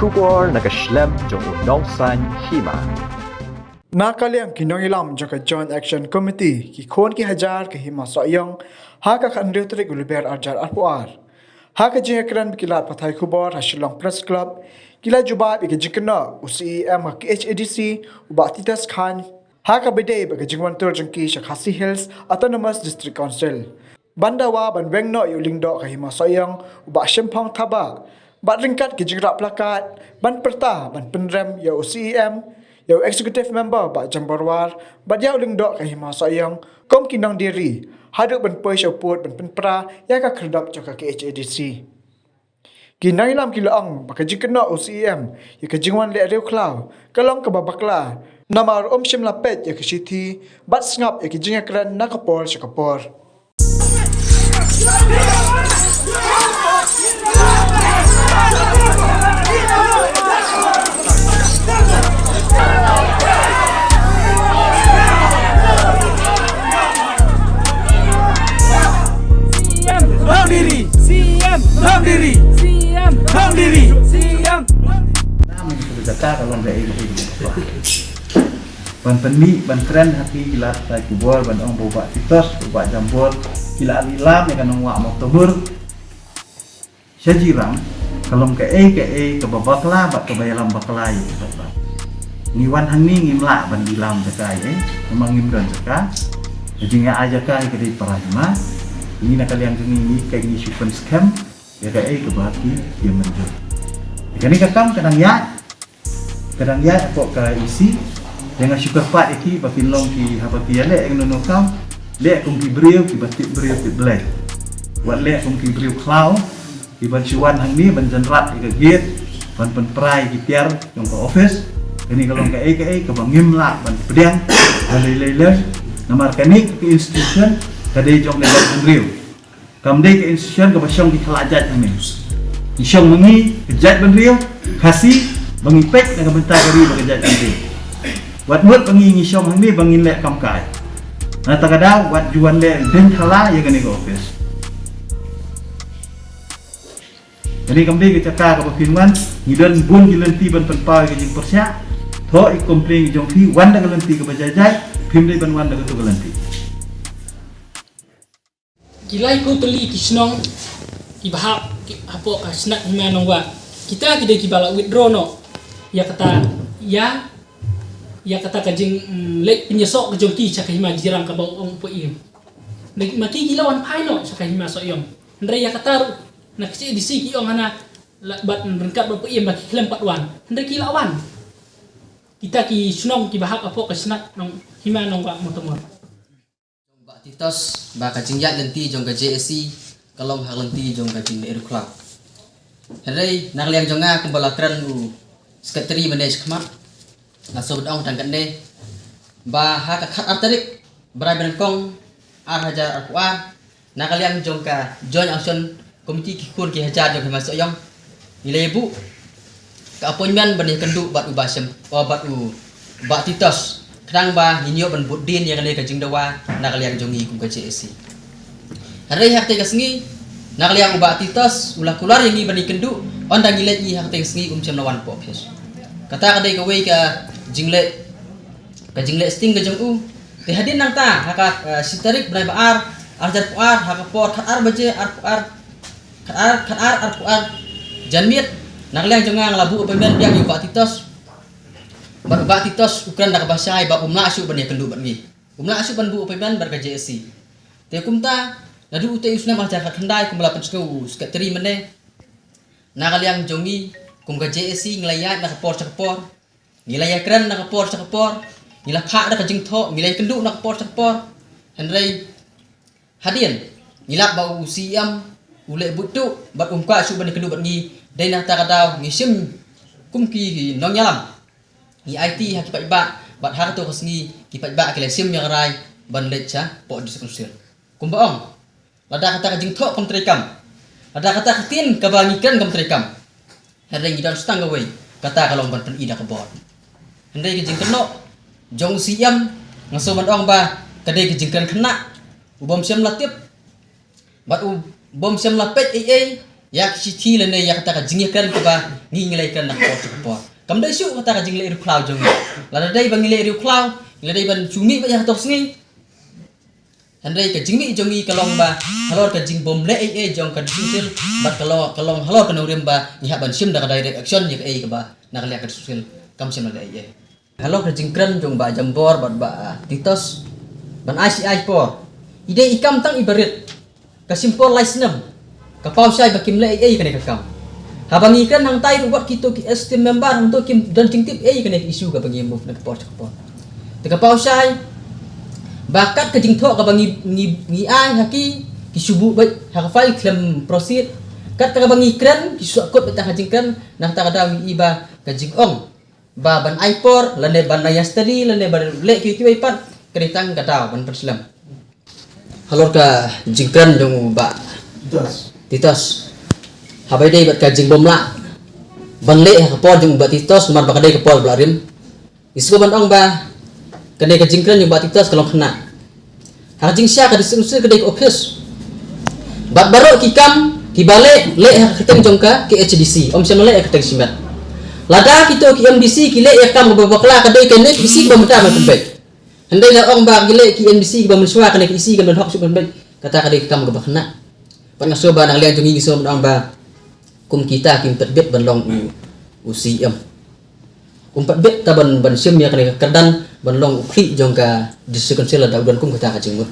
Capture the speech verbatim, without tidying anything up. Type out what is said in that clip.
Khubor na ka shlem jong u nongsan hima. Na ka liang ki nongïalam jong ka Joint Action Committee, ki khun ki hajar ka hima Sohiong, ha ka khathynriew tarik u Lber arhajar arphew ar. Ha ka jingïakren bad ki lad pathai khubor ha Shillong Press Club, ki la jubab ïa ka jingkynnoh u C E M ka K H A D C, u Bah Titus Chyne, ha kaba ïadei bad ka jingwan tur jong ki sha Khasi Hills Autonomous District Council. Ban dawa ban weng noh ïa u lyngdoh ka hima Sohiong, u Bah Shemphang Thabah, bad ryngkat ki jingrah plakat, ban pyrta, ban pynrem ïa u C E M, ïa u Executive Member Bah Jambor War, bad ïa u lyngdoh ka hima Sohiong, kum ki nongdie ri, haduh ban poi sha u pud ban pynpra ïa ka khyrdop jong ka K H A D C. Ki nongïalam ki la ong ba ka jingkynnoh u C E M ïa ka jingwan leh riewkhlaw ka long kaba bakla, namar um shym la peit ïa ka shithi bad sngap ïa ka jingïakren na ka por sha ka por. C M Hong Diri, C M Hong Diri, C M Hong Diri, C M. Nam ka jaka ka long ka ei ka ei ka ei. Ban pynmih ban kren ha ki lad pathai khubor ban ong ba u Bah Titus, u Bah Jambor, ki la ïalam ïa ka nongwah Mawtamur. Sha jrong ka long ka ei ka ei kaba bakla bad kaba ïalam bakla ïa ki paidbah. Ngi wan hangne ngim lah ban ïalam jaka ei ei, namar ngim don jaka. Ka jingïa ai jaka ka dei para hima. Ngi na ka liang jong ngi, ngi ka ngi shu pynskhem ïa ka ei kaba ki ïa mynjur. Ïa kane ka kam ka dang ïaid. Ka dang ïaid hapoh ka E C, te nga shu kyrpad ïa ki ba kin long ki haba ki ïaleh ïa kano kano kam, leh kum ki briew kiba tip briew tip Blei. Wat leh kum ki briew khlaw, kiban shu wan hangne ban janrat ïa ka gate, ban pynpra ïa ki tiar jong ka office. Kane ka long ka ei ka ei kaba ngim lah ban pdiang, ban lei lei lei. Namar kane ka institution ka dei jong ka jaitbynriew. Kam dei ka institution kaba shong ki khlad jait hangne. Ngi shong ma ngi ka jaitbynriew Khasi ba ngi peit na ka bynta ka ri bad ka jaitbynriew. Wat mut ba ngi ngi shong hangne ba ngin leh kam kai. Na kata ka daw wat ju wan leh dien thala ïa kane ka office. Kane kam dei ka jaka kaba phin wan, ngi don bun ki lynti ban pynpaw ïa ka jingpyrshah. Thoh ïa ka complain jong phi, wan da ka lynti kaba jai jai, phim dei ban wan da kato ka lynti. Ki lai ko tylli ki shnong kiba hap ki hapoh ka shnat hima Nongwah. Kita ki dei kiba la withdraw noh ïa kata, ïa, ïa kata ka jing, mm, leit pynïasoh ka jong ki sha ka hima Jirang kaba ong u Bah Ïew. Ma ki ki la wan phai noh sha ka hima Sohiong. Hynrei ïa kata ruh na ka C A D C ki ong hana la, bad ryngkat bad u Bah Ïew ba ki khlem pat wan. Hynrei ki la wan. Kita ki shnong kiba hap hapoh ka shnat Nong, hima Nongwah Mawtamur. Bah Titus, ba ka jingïaid lynti jong ka J A C ka long ha ka lynti jong ka jingleh riewkhlaw. Hynrei na ka liang jong nga kumba la kren u Secretary mynne shakhmat, nga sngewbha ban ong tang katne ba ha ka khatar tarik bnai ba nyngkong ar hajar arphew ar, na ka liang jong ka Joint Action Committee ki khun ki hajar jong ka hima Sohiong, ngi la ïa buh ka appointment ban ïakynduh bad u Bah Shem, oh, bad u Bah Titus. Khnang ba ngin ïoh ban bud dien ïa kane ka jingdawa na ka liang jong ngi kum ka J A C. Hynrei ha katei ka sngi, na ka liang u Bah Titus u la kular ïa ngi ban ïakynduh, ynda ngi leit ngi ha katei ka sngi um shym la wan hapoh office. Kata ka dei kawei ka jingleh, ka jingleh sting ka jong u. Te hadien nangta ha ka, eh, shi tarik bnai ba ar, ar hajar arphew ar, ha ka por khatar baje arphew ar, khatar, khatar arphew ar janmiet, na ka liang jong nga nga la buh appointment biang ïa u Bah Titus. Bad u Bah Titus u kren da kaba shai ba um lah shuh ban ïakynduh bad ngi. Um lah shuh ban buh appointment bad ka J A C. Te kumta naduh utei u snem ar hajar khatkhyndai kumba la pynsngew u Secretary mynne, na ka liang jong ngi kum ka J A C ngi la ïaid na ka por sha ka por. Ngi la ïakren na ka por sha ka por, ngi la phah da ka jingthoh, ngi la ïakynduh na ka por sha ka por. Hynrei hadien ngi lap ba u C E M u leh buit tuh bad um kwah shuh ban ïakynduh bad ngi, dei na kata ka daw ngi shim kum ki nongïalam, ngi aiti ha ki paidbah, bad ha kato ka sngi ki paidbah ki la shim ïa ka rai ban leit shapoh District Council. Kumba ong, lada kata ka jingthoh kam treikam, lada kata ka ktien kaba ngi kren kam treikam, hynrei ngi don sa tang kawei, kata ka long ban pyni da ka bor. Hynrei ka jingkynnoh jong u C E M, nga sngewbha ban ong ba ka dei ka jingkren khynnah, u bym shym la tip bad u bym shym la peit ei ei ïa ka shithi lane ïa kata ka jingïakren kaba ngi ngi la ïakren na ka por sha ka por. Kam dei shuh kata ka jingleh riewkhlaw jong ngi. Lada dei ba ngi leh riewkhlaw, ngi la dei ban shu mih beit ha kato ka sngi. Hynrei ka jingmih jong ngi ka long ba halor ka jingbym leh ei ei jong ka District Council, bad ka long, ka long halor ka nongrim ba ngi hap ban shim da ka direct action ïa kaei kaba na ka liang ka District Council kam shym la leh ei ei. Halor ka jingkren jong Bah Jambor bad Bah, ah, Titos, ban ai shi ai por, i dei i kam tang iba rit. Ka shim por lai snem, ka paw shai ba kim leh ei ei kane ka kam. Haba ngi kren hangtai ruh wat kito ki esteemed member hangto kim don jingtip ei ei kane ka issue kaba ngi move na ka por sha ka por. Te ka paw shai ba kat ka jingthoh kaba ngi, ngi, ngi ai ha ki, ki shu buh beit ha ka file khlem proceed. Kat kaba ngi kren ki shu kut beit ha ka jingkren. Na kata ka daw ngi i ba ka jingong ba ban ai por lane ban ïa study lane ban leh kiwei kiwei pat, ka dei tang ka daw ban pynslem. Halor ka jingkren jong u Bah Titos. Titos, haba ïadei bad ka jingbym lah ban leh ha ka por jong u Bah Titos namar ba ka dei ka por ba la rim, ngi sngewbha ban ong ba kane ka jingkren jong u Bah Titos ka long khynnah. Ha ka jingshisha ka District Council ka dei ka office. Bad baroh ki kam kiba leh, leh ha ka kyrteng jong ka K H A D C, ym shym leh ha ka kyrteng shimet. Lada kito ki M D C ki leh ïa ka kam kaba bakla, ka dei kane ka E C kaba mynta ban pynbeit. Hynrei lada ong ba ki leh ki M D C kiba mynshuwa, kane ka E C kan don hok shuh ban pynbeit. Kata ka dei ka kam kaba khynnah. Bad nga sngewbha na ka liang jong ngi, ngi sngewbha ban ong ba kum kita kim pat bit ban long u, u C M. Kum pat bit ta ban, ban shim ïa kane ka kyrdan ban long u khlieh jong ka District Council lada u don kum kata ka jingmut.